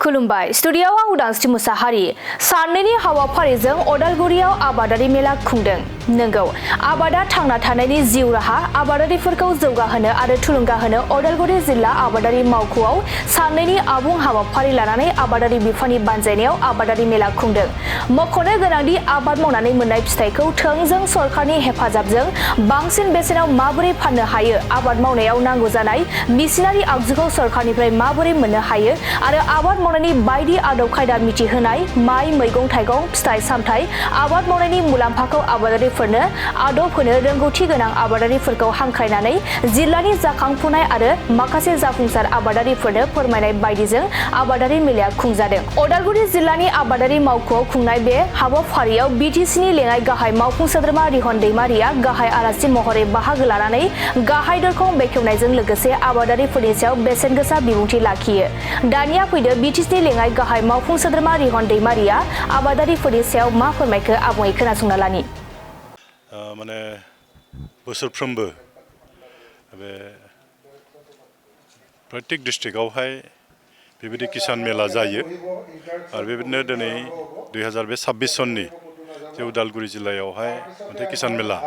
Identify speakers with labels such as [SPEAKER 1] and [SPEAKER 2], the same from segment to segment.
[SPEAKER 1] खुलुमबाय स्टुडियोआव आं उदांस्रि मुसाहारि साननैनि हाबाफारिजों अदालगुरियाव आबादारि मेला खुंदों। नंगौ आबादा थांना थानायनि जिउ राहा आबादारिफोरखौ जौगाहोनो आरो थुलुंगा होनो अदालगुरि जिल्ला आबादारि मावख'आव साननैनि आबुं हाबाफारि लानानै आबादारि बिफाननि बानजायनायाव आबादारि मेला खुंदों। मख'नो गोनांदि आबाद मावनानै मोननाय फिथाइखौ थोंजों सरकारनि हेफाजाबजों बांसिन बेसेनाव माबोरै फाननो हायो, आबाद मावनायाव नांगौ जानाय मेसिनारि आगजुखौ सरकारनिफ्राय माबोरै मोननो हायो आरो आबाद मावनायनि बायदि आदब खायदा मिथिहोनाय, माइ, मैगं-थाइगं, फिथाइ-सामथाइ आबाद मावनायनि मुलाम्फाखौ आबादारिफोरनो आदब होनो रोंगौथि गोनां आबादारिफोरखौ हांख्रायनानै जिल्लानि जाखांफुनाय आरो माखासे जाफुंसार आबादारिफोरनो फोरमायनाय बायदिजों आबादारि मेलाया खुंजादों। अदालगुरि जिल्लानि आबादारि मावख'आव खुंनाय बे हाबाफारियाव बिटिसिनि लेङाइ गाहाय मावफुं सोद्रोमा रिहन दैमारिया गाहाय आलासि महरै बाहागो लानानै गाहाय दरखं बेखेवनायजों लोगोसे आबादारिफोरनि सायाव बेसेन गोसा बिबुंथि लाखियो। दानिया फैदो बिटिसिनि लेङाइ गाहाय मावफुं सोद्रोमा रिहन दैमारिया आबादारिफोरनि सायाव मा फोरमायखो आबुङै खोनासंना लानि।
[SPEAKER 2] माने बोसोरफ्रोमबो बे प्रत्येक डिस्ट्रिक्टआवहाय बेबायदि किसान मेला जायो आरो बेबायदिनो दिनै 2026 सननि जे उदालगुरि जिल्लायावहाय मोनसे किसान मेला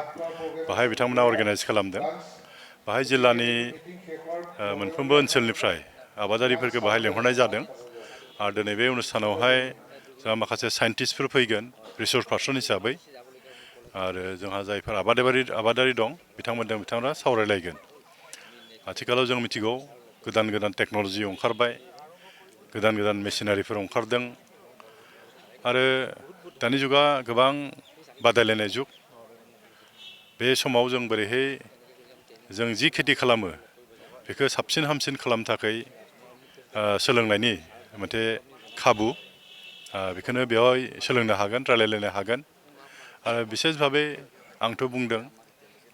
[SPEAKER 2] बाहाय बिथांमोना अर्गानाइज खालामदों। बाहाय जिल्लानि मोनफ्रोमबो ओनसोलनिफ्राय आबादारिफोरखौ बाहाय लेंहरनाय जादों आरो दिनै बे अनुष्ठानावहाय जोंहा माखासे साइन्टिस्टफोर फैगोन रिसर्स पार्सन हिसाबै आरो जोंहा जायफोर आबादारि दं बिथांमोना सावरायलायगोन। आथिखालाव जों मिथिगौ गोदान गोदान टेक्न'लजि ओंखारबाय, गोदान गोदान मेसिनारिफोर ओंखारदों आरो दानि जुगा गोबां बादायलायनाय जुग। बे समाव जों बोरैहाय जों जि खेथि खालामो बेखौ साबसिन हामसिन खालामनो थाखाय सोलोंनायनि मोनसे खाबु बेखौनो बेवहाय सोलोंनो हागोन, रायलायलायनो हागोन आरो बिसेस भाबै आंथ' बुंदों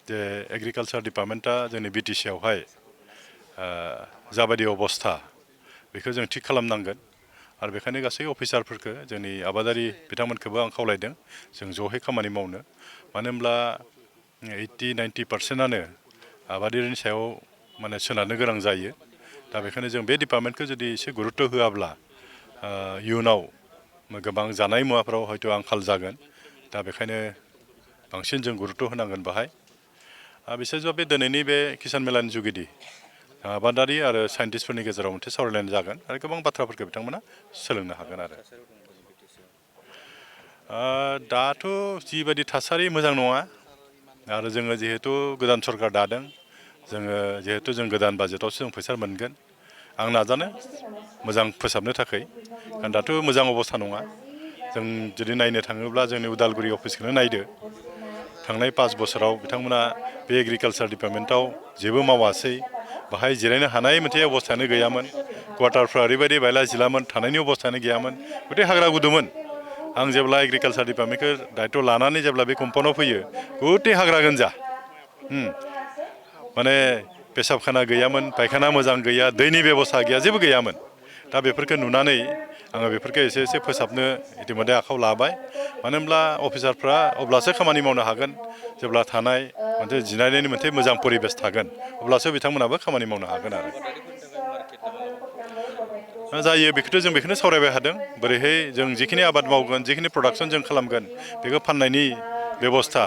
[SPEAKER 2] जे एग्रिकालसार डिपार्टमेन्टआ जोंनि बिटिसिआवहाय जाबायदि अबस्था बेखौ जों थिग खालामनांगोन आरो बेखायनो गासै अफिसारफोरखौ जोंनि आबादारि बिथांमोनखौबो आं खावलायदों जों ज'है खामानि मावनो। मानो होनब्ला 80-90% आबादारिनि सायाव माने सोनारनो गोनां जायो। दा बेखायनो जों बे डिपार्टमेन्टखौ जुदि एसे गुरुत्त' होआब्ला इयुनाव गोबां जानाय मुवाफोराव हयथ' आंखाल जागोन। दा बेखायनो बांसिन जों गुरुत्त' होनांगोन बाहाय। बिसेसबा बे दिनैनि बे किसान मेलानि जुगिदि आबादारि आरो साइन्टिस्टफोरनि गेजेराव मोनसे सावरायलायनाय जागोन आरो गोबां बाथ्राफोरखौ बिथांमोना सोलोंनो हागोन आरो। दाथ' जिबायदि थासारि मोजां नङा आरो जोङो जिहेतु गोदान सरकार दादों, जिहेतु जों गोदान बाजेटआवसो जों फैसा मोनगोन। आं नाजानो मोजां फोसाबनो थाखाय दाथ' मोजां अबस्था नङा। जों जुदि नायनो थाङोब्ला जोंनि उदालगुरि अफिसखौनो नायदो। थांनाय 5 बोसोराव बिथांमोना बे एग्रिकालसार डिपार्टमेन्टआव जेबो मावासै। बाहाय जिरायनो हानाय मोनसे अबस्थायानो गैयामोन। क्वार्टारफ्रा ओरैबायदि बायला जिलामोन, थानायनि अबस्थायानो गैयामोन, गथे हाग्रा गुदुमोन। आं जेब्ला एग्रिकालसार डिपार्टमेन्टखौ दायित्व लानानै जेब्ला बे कम्पाउन्डआव फैयो गथे हाग्रा गोनजा। माने पेसाबखाना गैयामोन, पायखाना मोजां गैया, दैनि बेबस्था गैया, जेबो गैयामोन। दा बेफोरखौ नुनानै आङो बेफोरखौ एसे फोसाबनो इतिमध्य आखायाव लाबाय। मानो होनब्ला अफिसारफ्रा अब्लासो खामानि मावनो हागोन जेब्ला थानाय मोनसे जिरायनायनि मोनसे मोजां परिबेस थागोन, अब्लासो बिथांमोनाबो खामानि मावनो हागोन आरो। जायो बेखौथ' जों बेखौनो सावरायबाय थादों। बोरैहाय जों जिखिनि आबाद मावगोन, जिखिनि प्रडाक्सन जों खालामगोन बेखौ फाननायनि बेबस्था,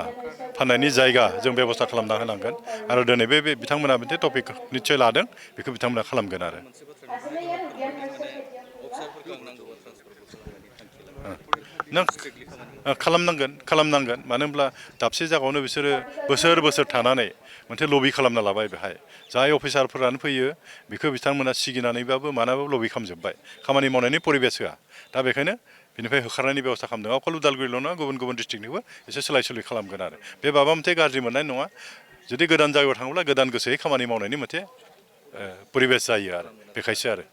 [SPEAKER 2] फाननायनि जायगा जों बेबस्था खालामना होनांगोन आरो दिनै बे बिथांमोना मोनसे टपिक निस्सय लादों, बेखौ बिथांमोना खालामगोन आरो। खालामनांगोन मानो होनब्ला दाबसे जायगायावनो बिसोरो बोसोर थानानै मोनसे लबि खालामना लाबाय। बेहाय जाय अफिसारफोरानो फैयो बेखौ बिथांमोना सिगिनानैबाबो मानाबाबो लबि खालामजोब्बाय, खामानि मावनायनि परिबेस होआ। दा बेखायनो बेनिफ्राय होखारनायनि बेबस्था खालामदों। अकल उदालगुरिल' नङा, गुबुन डिस्ट्रिक्टनिबो एसे सोलाय सोलाय खालामगोन आरो। बे माबा मोनसे गाज्रि मोननाय नङा। जुदि गोदान जायगायाव थाङोब्ला गोदान गोसोयै खामानि मावनायनि मोनसे परिबेस जायो आरो, बेखायसो आरो।